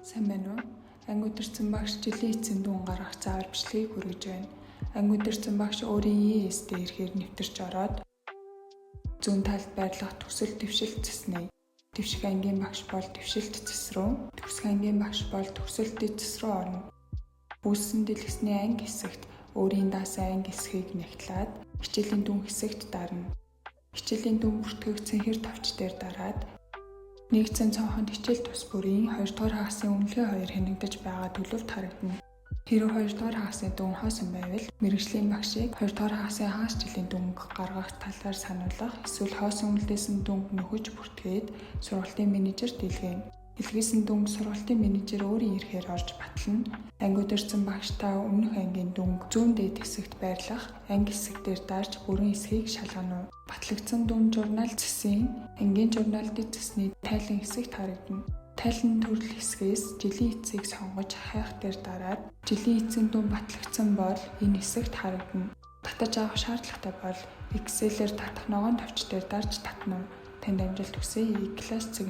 Сайн байна уу? Анги удирдсан багш жилийн эцсийн дүн гаргах заавар бичлэгийг хүргэж байна. Анги удирдсан багш өөрийн ES-д ирэхээр нэвтэрч ороод зүүн талд байрлах төсөл дэвшилт цэснэ. Дэвших ангийн багш бол дэвшилт цэс рүү, төгсөх ангийн багш бол төгсөлт цэс рүү орно. Үүссэн дэлгэцний анги хэсэгт өөрийн даасан анги хэсгийг нягтлаад хичээлийн дүн хэсэгт дарна. Хичээлийн дүн бүртгэх цэнхэр товч дээр дараад нэгдсэн цонхонд хичээл тус бүрийн 2 дугаар хагасын үнэлгээ хоёр хянагдаж байгаа төлөвт харагдана. Хэрэв 2 дугаар хагасын дүн хоосон байвал мэргэжлийн багшийг 2 дугаар хагасын хагас жилийн дүнг гаргах талаар сануулах эсвэл хоосон үлдээсэн дүнг нөхөж бүртгээд сургалтын менежерт илгээнэ. Илгээсэн дүнг сургалтын менежер өөрийн эрхээр орж батлана. Анги удирдсан багш та өмнөх ангийн дүнг зүүн дээд хэсэгт байрлах анги хэсэг дээр дарж бүрэн эсэхийг шалгана уу? Батлагдсан дүн журнал цэсийн ангийн журнал дэд цэсний тайлан хэсэгт харагдана. Тайлан төрөл хэсгээс жилийн эцсийг сонгож хайх дээр дараад жилийн эцсийн дүн батлагдсан бол энэ хэсэгт харагдана. Татаж авах шаардлагатай бол Excel-ээр татах ногоон товч дээр дарж татна уу? Танд амжилт хүсье. E-class цэг.